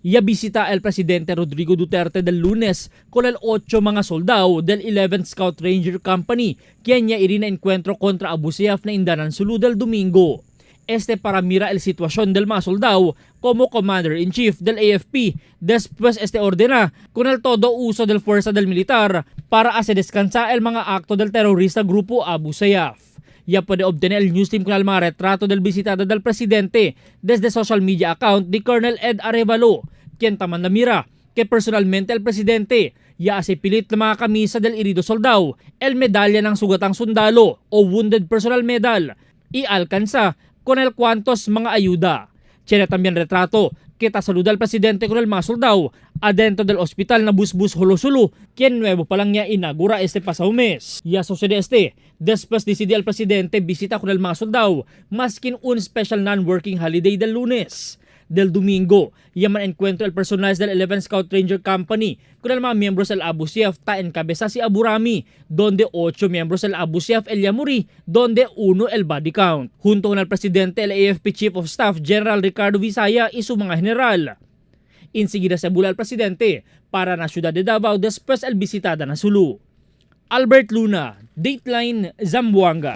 Ya visita el presidente Rodrigo Duterte del Lunes con el 8 mga soldado del 11th Scout Ranger Company, quien ya iri na encuentro contra Abu Sayyaf na Indanan Sulu del Domingo. Este para mira el sitwasyon del mga soldado como Commander-in-Chief del AFP. Después este ordena con el todo uso del fuerza del militar para hacer descansar el mga acto del terrorista grupo Abu Sayyaf. Ya puede obtener el news team con el mga retrato del visitada del presidente desde social media account de Colonel Ed Arevalo, quien taman na mira que personalmente el presidente ya hace pilit na mga kamisa del herido soldado, el medalya ng sugatang sundalo o Wounded Personal Medal y alcanza con el cuantos mga ayuda. Tiene también retrato que saluda al presidente con el mga soldado adentro del hospital na Busbus Jolo Sulu, quien nuevo pa lang niya inaugura este pasado mes. Ya sucede este, después decide el presidente visita con el mga soldado, maskin un special non-working holiday del Lunes. Del Domingo, yaman encuentro el personal del 11 Scout Ranger Company con el mga miembros del Abu Sayyaf ta encabeza si Abu Rami, donde 8 miembros del Abu Sayyaf el Yamuri, donde 1 el body count. Junto con el presidente el AFP Chief of Staff General Ricardo Visaya y su mga general. Insigida se bula el presidente para na ciudad de Davao después el visitada na Sulu. Albert Luna, Dateline, Zamboanga.